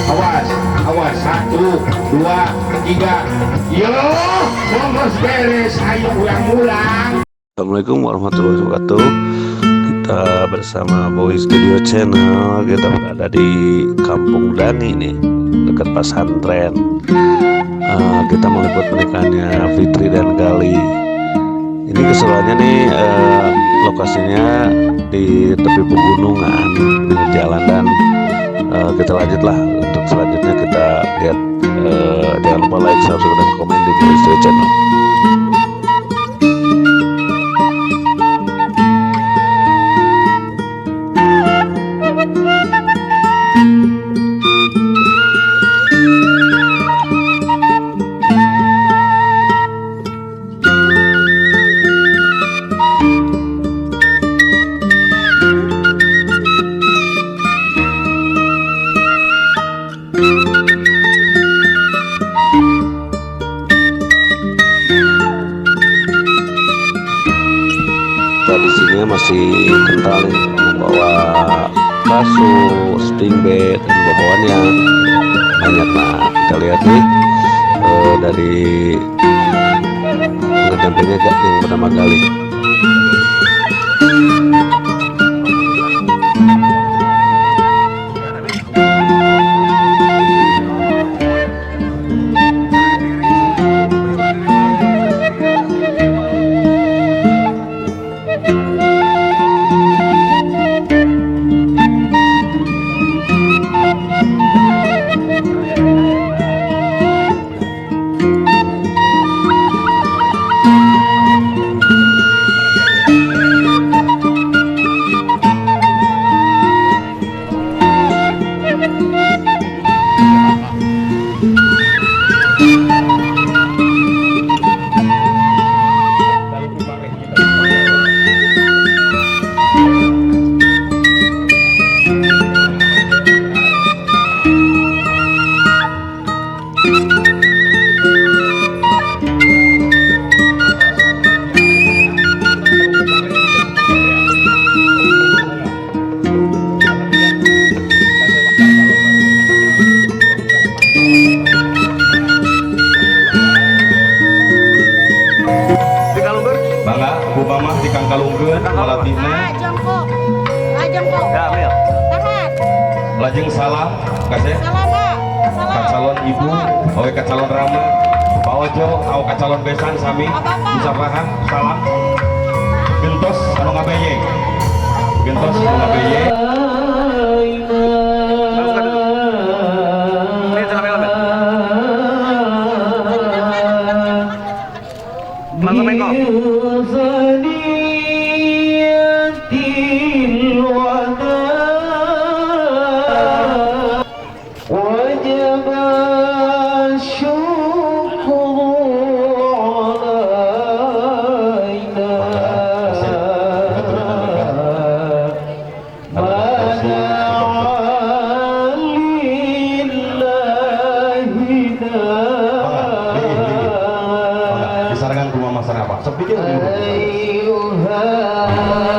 Awas, awas, 1, 2, 3. Yo, bongkos beres, ayo ulang-ulang. Assalamualaikum warahmatullahi wabarakatuh. Kita bersama Boy Studio Channel. Kita berada di Kampung Dani nih, dekat pesantren. Kita meliput pernikahannya Fitri dan Gali. Ini keseruannya nih, lokasinya di tepi pegunungan, pinggir jalan, dan kita lanjut lah. Untuk selanjutnya kita lihat. Jangan lupa like, subscribe, dan komen di Boy Studio Channel. Tradisinya masih kental nih, membawa kasur, spring bed, dan bawaan yang banyak. Nah, kita lihat nih, dari pengantinnya yang bernama Gali. Mangga, Bu Mamah dikangkalungkeun malatihna. Ah, jongkok. Ah, jongkok. Tahan. Lajeng salam kasih Salam, ah. Salam. Ka calon ibu, Salam. oge ka calon rama, Pak Ojo, au ka calon besan sami Bapak. Musafahah salam. Gentos anu ngabeye. Gentos anu ngabeye. وجب الشكر علينا ما دعا لله. Mangga, disarangan ku Mama sareng apa? Sok pikir dulu. أيها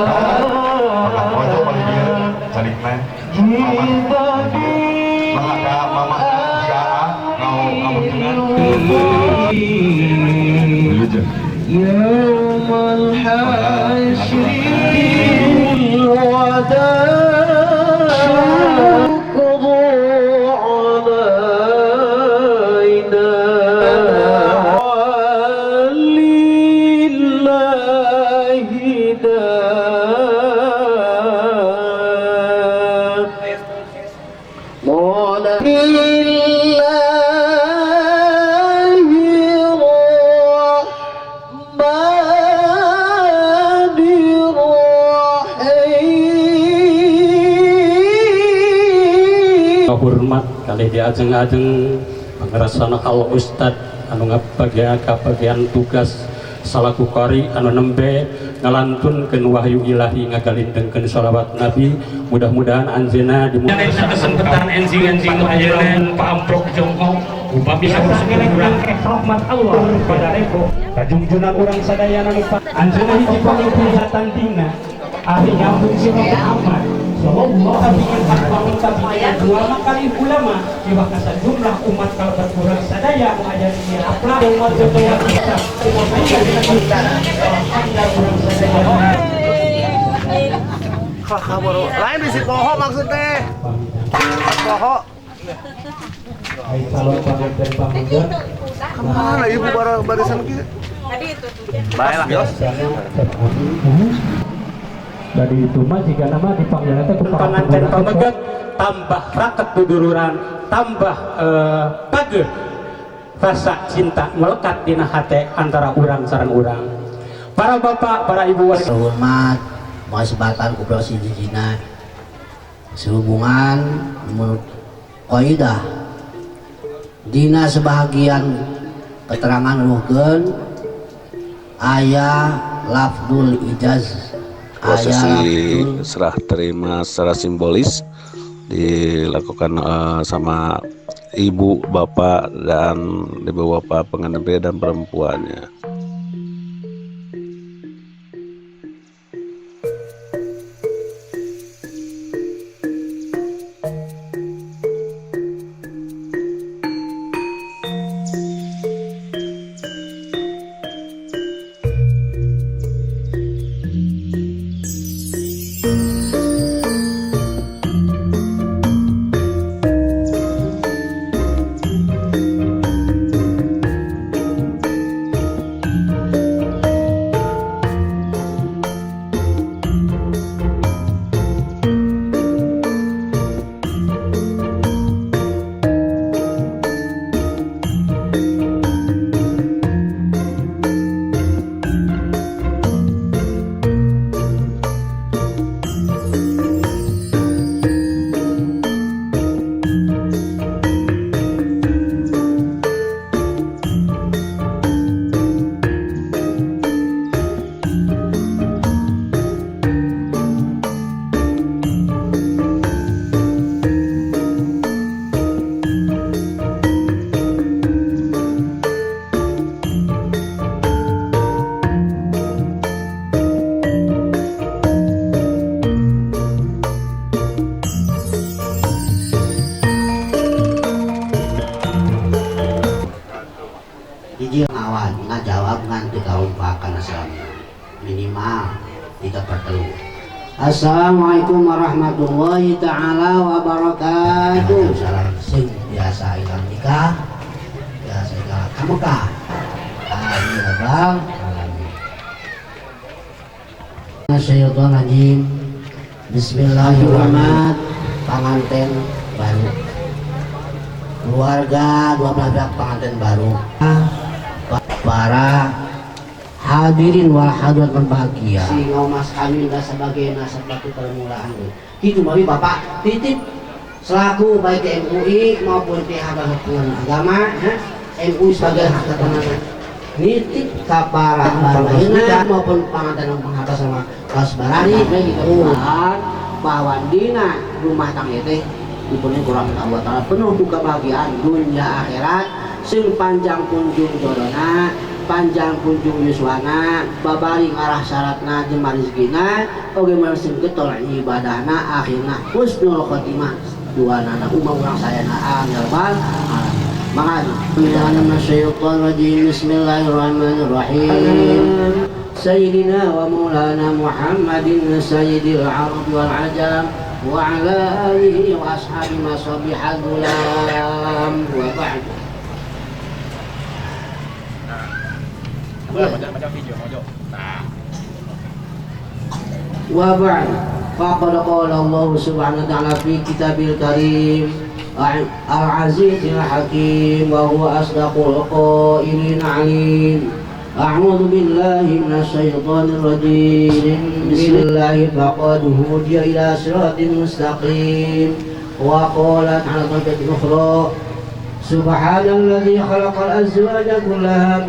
Mangga, Ojo paling dieu calikna. Mama. Mangga ka Mama ka ngau ngamutungan. يوم الحشر الوداع شكر علينا لله داع قال لله الرحمن الرحيم. Hormat kali diajeng-ajeng pangrasana al ustad anu ngabagian kabagian tugas salaku qori anu nembe ngalantunkeun wahyu ilahi, ngagalindengkeun sholawat nabi. Mudah-mudahan anjeunna di kesempatan enjing-enjing ayeuna pamprok jongkok. Upami urang rahmat Allah pada reko kajungjunan urang sadayana nu anjeunna hiji pamimpin satandingna ahli nyambung si Muhammad sallallahu alaihi wasallam ulama kali ulama iwak sajumlah umat kalau berkurang sadaya nu aya di apla umat sedaya kita lain di si poho maksudnya poho. Kemana ibu barisan kita? Baiklah, Yos. Dari itu mah jika nama dipanggil teh ku pengantin pameget tambah raket duduluran, tambah pageuh rasa cinta melekat dina hate antara urang sareng urang. Para bapak, para ibu warga hormat, kesempatan ku sijina sehubungan menurut kaidah dina sebahagian keterangan ruhkeun aya lafdul ijaz. Prosesi serah terima secara simbolis dilakukan sama ibu, bapak, dan ibu bapak pengantin pria dan perempuannya. Hiji ngawan ngajawab ngan teu karumpakan minimal 3/3. Assalamualaikum warahmatullahi taala wabarakatuh. Salam sing biasa ilang nikah, biasa ilang ka Mekah. Amin ya rabbal alamin. Minasyaitonirrajim. Bismillahirrahmanirrahim. Panganten baru. Keluarga dua belah pihak pengantin baru. Para hadirin wal hadirat berbahagia. Si Mas kami udah sebagai nasab batu permulaan. Itu mami bapak titip selaku baik ke MUI maupun pihak agama, MUI sebagai hak ketenangan. Nitip ke para barina maupun pengantin pengatas sama kelas barani Tuhan bahwa dina rumah tangga teh dipenuhi kurang Allah Ta'ala penuh kebahagiaan dunia akhirat sing panjang kunjung jodona panjang kunjung yuswana babari ngarah syaratna jeung rezekina oge sing getol ibadahna akhirna husnul khotimah duanana umah urang sayana amin ya rabbal alamin. Maka minasyaitonirrajim. Bismillahirrahmanirrahim. Sayyidina wa maulana Muhammadin sayyidil arab wal ajam wa ala alihi wa ashabi masabihal gulam wa ba'du. Wa ba'd faqad qala Allah subhanahu wa ta'ala fi kitabil karim al-azizil hakim wa huwa asdaqul qailin alim. A'udzu billahi minasyaitonir rajim. Bismillahirrahmanirrahim. Faqad hudiya ila siratin mustaqim. Wa qala ta'ala fi ukhra subhanalladzi khalaqal azwaja kullaha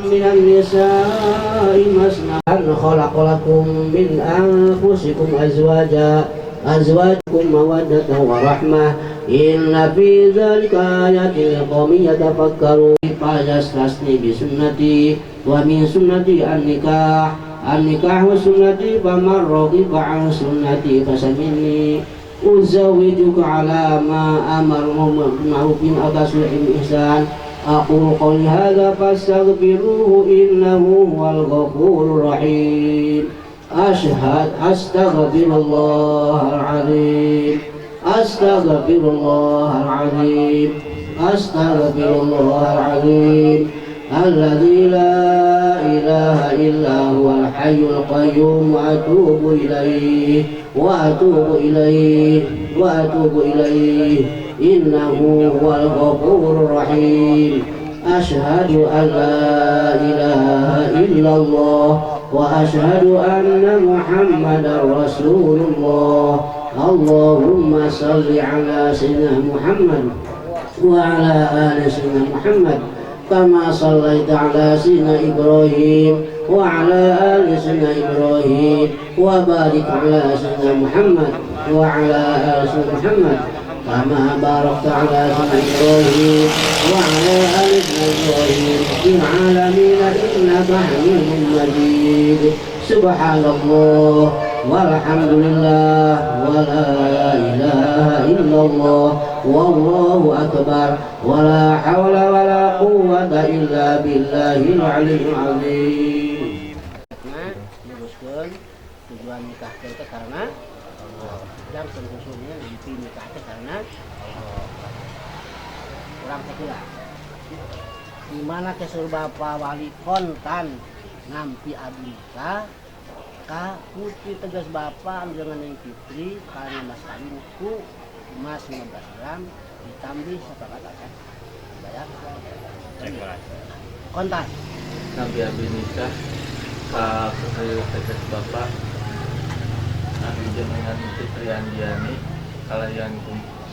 minan nisa'i masna khalaqalakum min anfusikum azwaja أزواجكم مودة ورحمة إن في ذلك آيات لقوم يتفكرون. فيستثني بسنتي ومن سنتي النكاح النكاح سنتي فمن رغب عن سنتي فسمني أزوجك على ما أمر بالمعروف أو تصليح الإحسان. أقول قولي هذا فاستغفروه إنه هو الغفور الرحيم. أشهد أستغفر الله العظيم أستغفر الله العظيم أستغفر الله العظيم الذي لا إله إلا هو الحي القيوم وأتوب إليه وأتوب إليه وأتوب إليه إنه هو الغفور الرحيم. أشهد أن لا إله إلا الله وأشهد أن محمدا رسول الله. اللهم صل على سيدنا محمد وعلى آل سيدنا محمد كما صليت على سيدنا إبراهيم وعلى آل سيدنا إبراهيم وبارك على سيدنا محمد وعلى آل سيدنا محمد كما باركت على سيدنا إبراهيم وعلى آل سيدنا إبراهيم في العالمين إنك حميد مجيد. سبحان الله والحمد لله ولا إله إلا الله والله أكبر ولا حول ولا قوة إلا بالله العلي العظيم. Nah, luruskan tujuan nikah kita karena Allah. Dan khususnya nanti nikah teh karena Allah. Kurang teh di mana kesur bapak wali kontan nampi abdi nikah ka putri tegas bapak dengan yang fitri karena mas kawin ku emas 15 gram ditambih sepakat akan bayar kontan nampi abdi nikah ka putri tegas bapak anu jenengan Fitri Andiani kalayan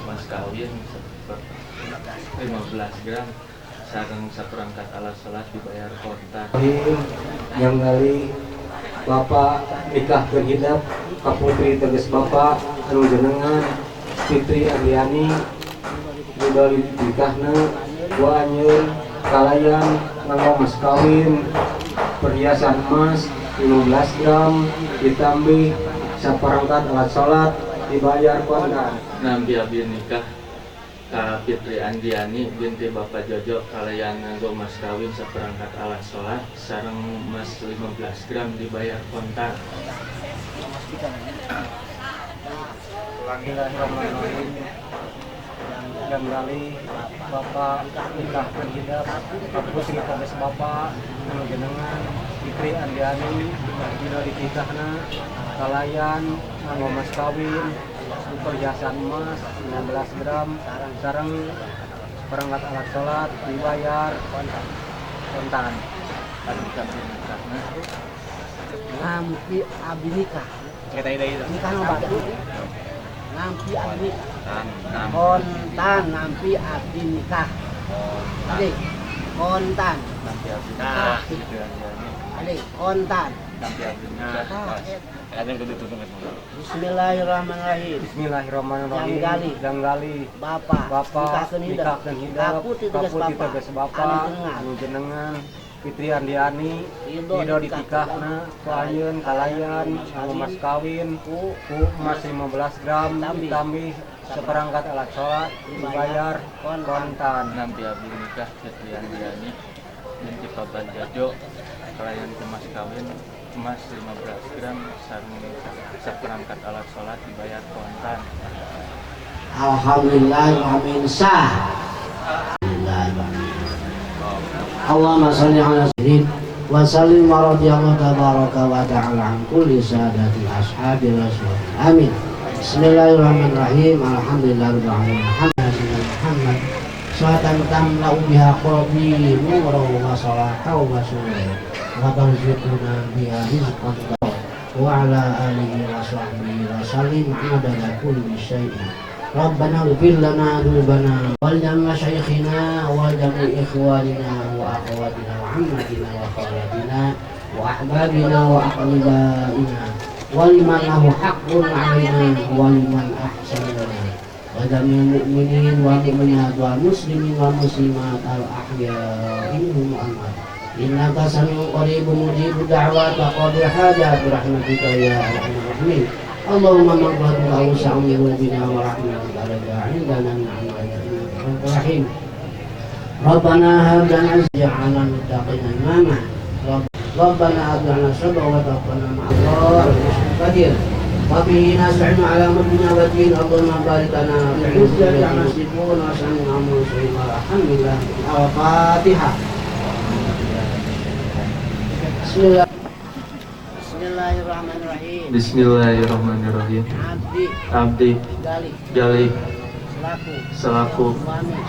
mas kawin 15 gram sareng saperangkat alat salat dibayar kontan. Yang kali bapak nikah terhidap ka putri tegas bapak anu jenengan Fitri Andiani ridho nikahna wa anjeun kalayan nganggo mas kawin perhiasan emas 15 gram ditambih saperangkat alat sholat dibayar kontan. Nampi abdi nikah ka Fitri Andiani binti Bapak Jojo kalayan nganggo mas kawin saperangkat alat sholat sareng emas 15 gram dibayar kontan. Bismillahirrahmanirrahim. Dan kali bapak nikah terhidap putri tegas bapak anu jenengan Fitri Andiani dina dinikahna kalayan nganggo mas kawin perhiasan emas 15 gram sareng perangkat alat sholat dibayar kontan. Nampi abdi nikah nikah no batu nampi abdi nikah kontan nampi abdi nikah adik kontan nampi abdi nikah adik kontan nampi abdi nikah. Bismillahirrahmanirrahim. Bismillahirrahmanirrahim. Janggali bapak bapak nikahkeun hidap ka putri tegas bapak anu jenengan Fitri Andiani ridho ditikahna ku anjeun kalayan nganggo mas kawin ku emas 15 gram ditambih seperangkat alat sholat dibayar kontan. Nampi abdi nikah Fitri Andiani binti Bapak Jojo kalayan ku mas kawin emas 15 gram sareng saperangkat alat sholat dibayar kontan. Alhamdulillah amin sah. Allahumma sholli ala sayyidina wa sallim wa radhiyallahu tabaraka wa ta'ala an kulli sadatil ashabi rasul. Amin. Bismillahirrahmanirrahim. Alhamdulillahirabbil alamin. Muhammad salatan tamla'u biha qalbi nuran wa salahan wa surura wa tarzuquna biha rizqan wa ala alihi wa sahbihi wa sallim adada kulli syai'in. Rabbana ighfir lana dzunubana wal jami' masyayikhina wal jami' ikhwanina wa akhwatina wa ammatina wa khalatina wa ahbabina wa aqribaina Wa liman lahu haqqun 'alaina wa liman ahsana ilaina. Wa jamil mu'minin wal mu'minat wal muslimin wal muslimat al ahya'i minhum wal amwat. Innaka sami'un qaribun mujibud da'wat wa qadil hajat bi rahmatika ya arhamar rahimin. Allahumma maghfiratuka awsa'u min dhunubina wa rahmatuka arja 'indana min 'amalina innaka antar rahim. Rabbana hab lana ja'alna muttaqina imama. Rabbana atina sabra wa tawaffana ma'al qadir. Wa bihi nasta'inu 'ala amrina wa din. Allahumma barik lana fi rizqina wa nasibuna wa sa'ina muslimin alhamdulillah. Al-Fatihah. Bismillah. Bismillahirrahmanirrahim. Bismillahirrahmanirrahim. Abdi Galih selaku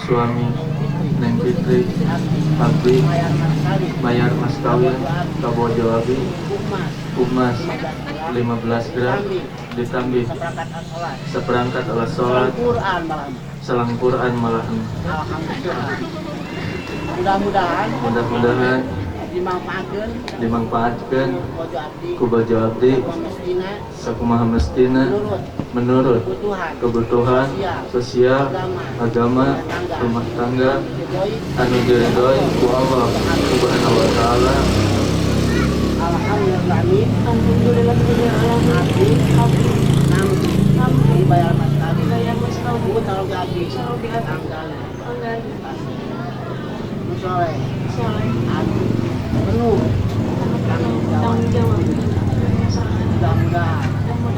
suami Neng Fitri abdi bayar mas kawin kabojo abi emas 15 gram ditambih seperangkat alat sholat selang Quran malahan. Mudah-mudahan dimanfaatkan ku bojo abdi sakumaha mestina menurut kebutuhan sosial agama rumah tangga anu diridhoi ku Allah Subhanahu wa taala. Penuh tanggung jawab. Mudah-mudahan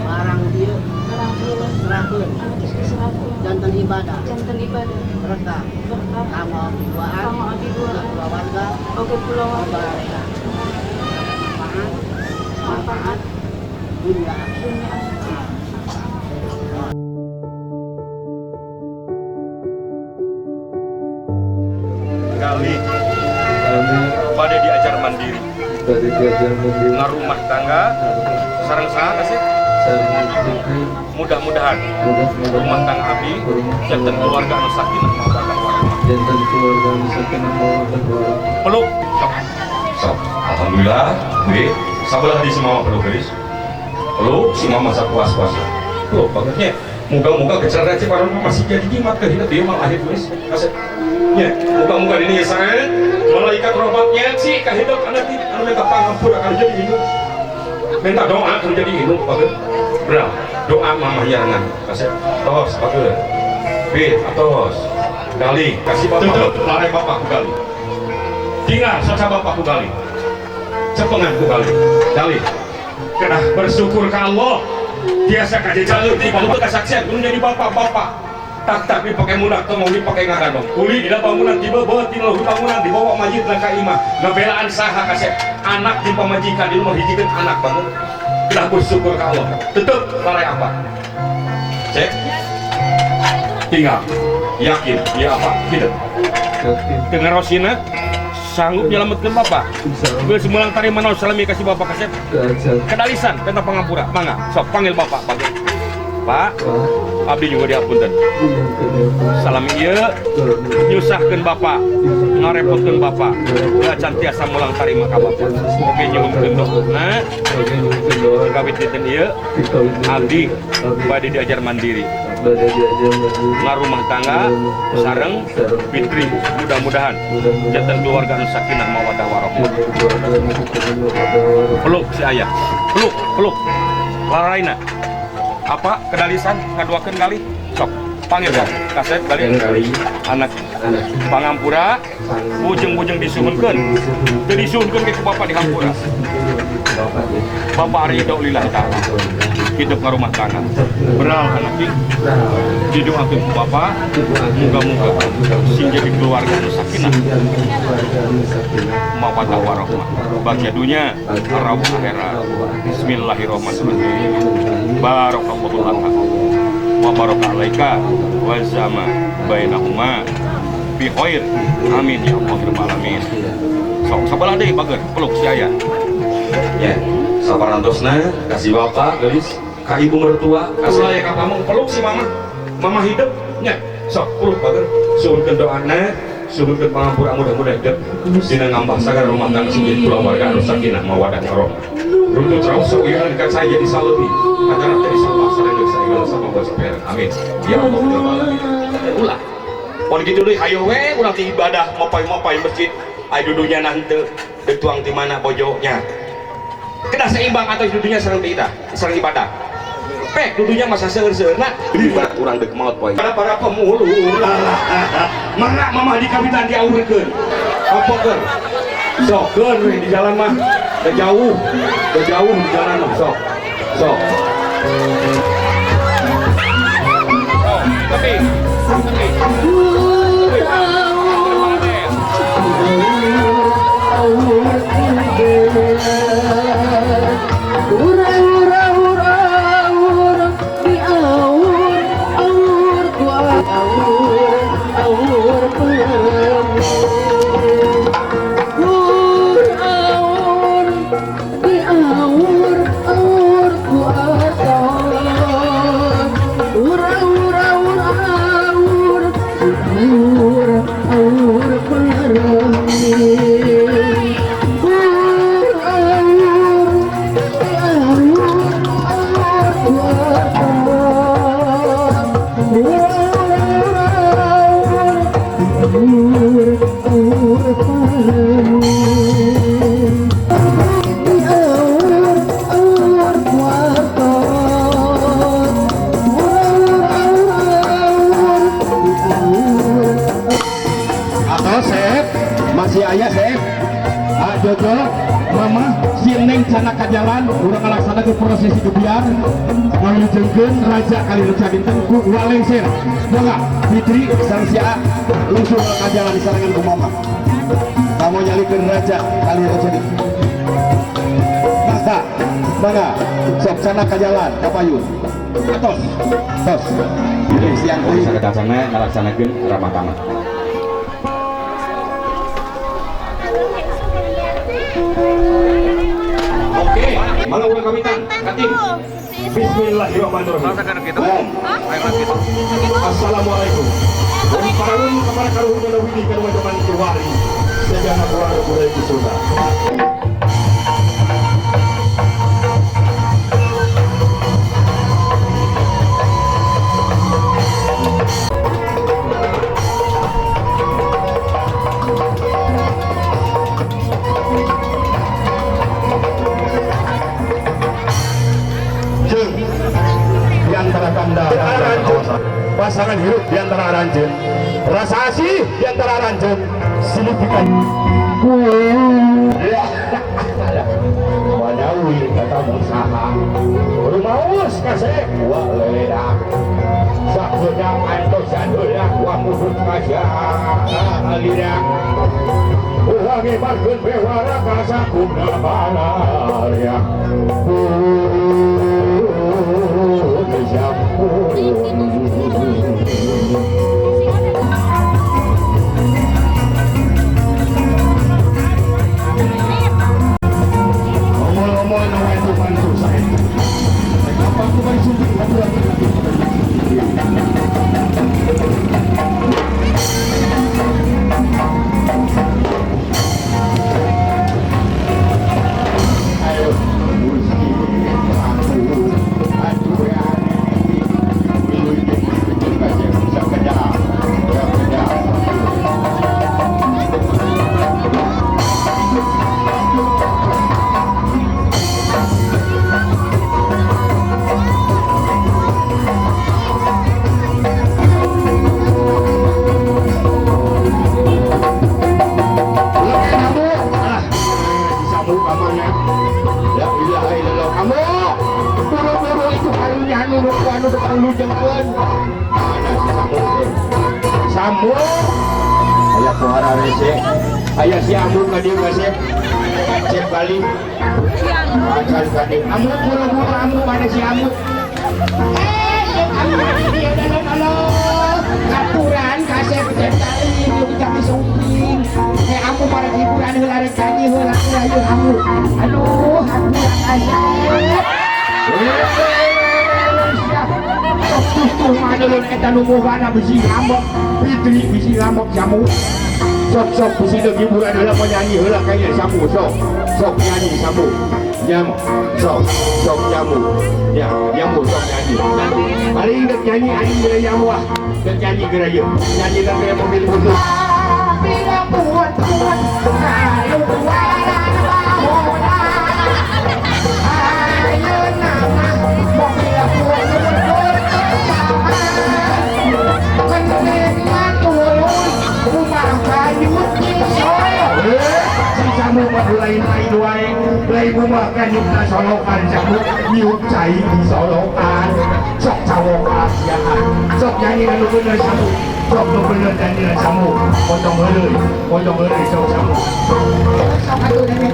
barang dia serahkeun janten ibadah berkah kanggo abdi duaan kulawarga kulawarga manfaat dunia. Kali pada diajar mandiri, ngarumah tangga, sareng saha kasih. Mudah-mudahan rumah tangga abdi janten keluarga anu sakinah mawaddah warahmah. Janten keluarga anu sakinah mawaddah warahmah. Peluk. Sok. Alhamdulillah, B. Sabelah di si mama peluk geus. Peluk si mama sapuas-puas. Peluk bagusnya. Moga-moga kecerdasan para masih jadi jimat ke hidup dia malah lahir geus. Kasih. Ya, muka-muka ini ya sangat malaikat rahmatnya sih kahidup anak ini anu minta pangampura kalau jadi hidup, minta doa kalau jadi hidup bagus berang doa mamah yarangan kasih tos bagus b atos gali kasih bapak tutup lare bapak ku gali tinggal saja bapak ku gali cepengan ku gali gali kena bersyukur ke Allah biasa kaji jalur di bapak kesaksian kudu jadi bapak-bapak tak dipakai munak tong dipakai ngagadong kuli dina bangunan dibebeut di luhur bangunan dibawa masjid lan ka imah ngabelaan saha kasep anak di pamajikan di rumah hijikeun anak bangun kedah bersyukur ka Allah tetep lare apa cek tinggal yakin ya apa hidup dengan rosina sanggup nyelametkeun bapak geus mulang tarima naon salami kasih bapak kasep kedalisan tentang pangampura mangga sok panggil bapak panggil Pak, abdi juga dihapunten. Salam ieu nyusahkeun bapak, ngarepotkeun bapak. Ulah can tiasa mulang tarima ka bapak. Oge nyuhunkeun doana. Kawit dinten ieu abdi bade diajar mandiri. Ngarumah tangga sareng Fitri mudah-mudahan janten keluarga anu sakinah mawaddah warahmah. Peluk si ayah. Peluk, peluk. Laraina. Apa kedalisan kaduakeun kali sok panggil kan kasep kali anak pangampura bujeng-bujeng disuhunkeun teu disuhunkeun ke bapak di hampura bapak ridho lillahi ta'ala hidup ngarumah tangga beral anak didoakeun ku bapak muga-muga sing jadi keluarga nu sakinah mawaddah warahmah bahagia dunya rabu akhirat. Bismillahirrahmanirrahim. Barakallahu laka wa baraka alaika wa zama bainahuma bi khair. Amin ya Allah rabbal alamin. Sok sabelah deui bager peluk si aya. Ya, saparantosna kasih bapak geus ka ibu mertua, kasih aya ka pamong peluk si mama. Mama hidup nya. Sok peluk bager. Suhunkeun doana, suhunkeun pangampura mudah-mudahan hidup dina ngambah sagar rumah tangga sing jadi keluarga anu sakinah mawaddah warahmah. Runtut raus sauiran kan saya jadi salebi. Antara jadi salbah sareng saigala sama basa pereng. Amin. Ya Allah ya Rabbal alamin. Ulah. Pon kitu deui hayo we urang ti ibadah mopay-mopay masjid. Ai dudunya nah henteu dituang di mana bojonya. Kedah seimbang atau dudunya sareng kita, sareng ibadah. Pek dudunya masa seueur-seueurna libat urang deuk maot poe. Para pemulung mangga mamah di kawitan diaurkeun. Kapokeun. Sok keun we di jalan mah. Udah jauh di jalan mah sok. Sok. Oh, tapi masih ayah saya Jojo mama si Neng cana kajalan urang ngalaksanakeun prosesi gebiar ngalujengkeun raja kali reca dinten ku walengser mangga Fitri sareng si A langsung kajalan di sarangan ku mama kamu nyalikeun raja kali reca dinten mangga mangga sok cana kajalan kapayun atos tos siang deui sakacana ngalaksanakeun ramah tamah. Oke, mana urang kawitan? Kating. Bismillahirrahmanirrahim. Assalamualaikum. Pararun kepada karuhun dan widi kedua teman Tiwari. Sejana keluarga budaya Sunda. Pasangan hirup di antara aranjeun, rasa asih di antara aranjeun, signifikan. Wadawi kata usaha, rumaus kasek, wa leledak, sakedak antos sadeulak, wa muhut kasya alidak, ulah ngebarkeun bewara kasakumna baraya. Omol-omol nawa itu bantu saya. Apa aku bari suntik ayo Samu aya pohara rese aya si Amu ka dieu kasep cek Bali acan ka dieu Amu buru-buru Amu mana si Amu Amu dieu alon-alon aturan kasep cek Bali ieu kita sumping Amu para hiburan heula rek nyanyi heula ieu Amu aduh hampura kasep tuh manulun eta nu mugana bisi ngambek Fitri bisi ngambek jamu Sok-sok bisi deuk hiburan heula mau nyanyi heula kayaknya samu sok. Sok nyanyi samu. Nyam sok sok nyamu. Ya, nyamu sok nyanyi. Paling deuk nyanyi anjing geura nyamu ah. Deuk nyanyi geura ieu. Nyanyi da geura mobil khusus. Samu mah lain-lain wae, lain mah kanyukna solokan samu nyiuk cai di solokan, sok cawokan siaan, sok nyanyi anu bener samu, sok nu bener nyanyi samu, potong heureuy sok samu. Sok atuh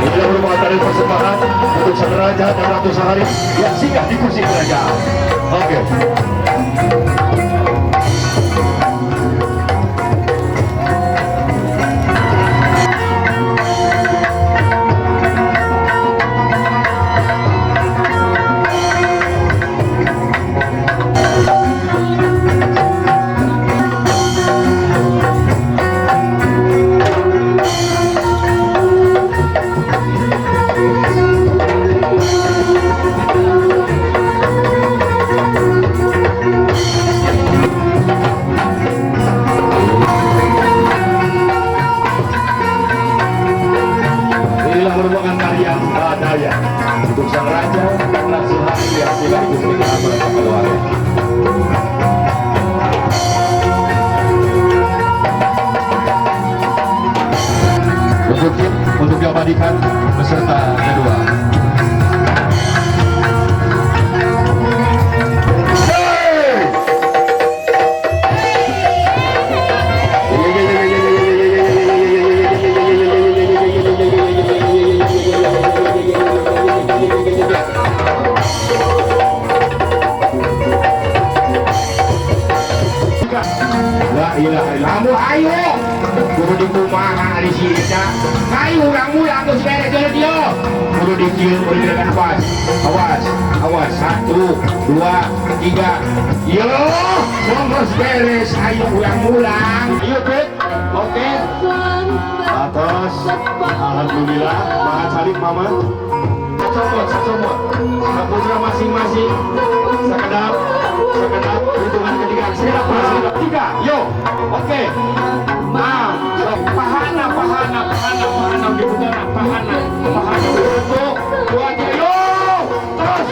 Inilah merupakan persembahan untuk sang raja dan ratu sehari yang singgah di kursi kerajaan. Oke. Bukit untuk diabadikan beserta kedua. La ilaha illallah. Ayo kudu dikumaha ari si Ica. Ayo urang mulang geus beres jeung dia. Kudu dikieu kudu dilakukan awas. Awas, awas. 1, 2, 3. Yo, geus beres ayo urang mulang. Ayo, Pit. Oke. Atas. Alhamdulillah, maha calik mama. Copot, copot. Putra masing-masing. Sakedap, sakedap. Hitungan ketiga, sekedap, sekedap. 3, yo. Oke. Pahana, pahana, pahana, pahana, diputana, pahana, pahana. 1, 2, 3, yo. Terus.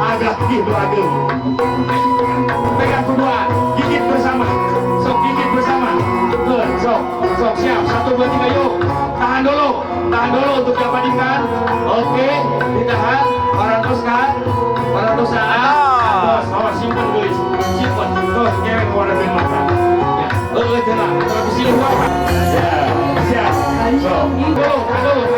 Agak gitu, aduh. Pegang kedua, gigit bersama. Sok gigit bersama. Tuh, sok, sok siap. 1, 2, 3, yuk. Tahan dulu untuk diabadikan. Oke, ditahan. Parantos kan, parantos saat. Terus, awas simpen guys, simpen. Terus cewek warna biru mata. Ya, jelas. Terus sini buat. Ya, siap. Sok, dulu, dulu.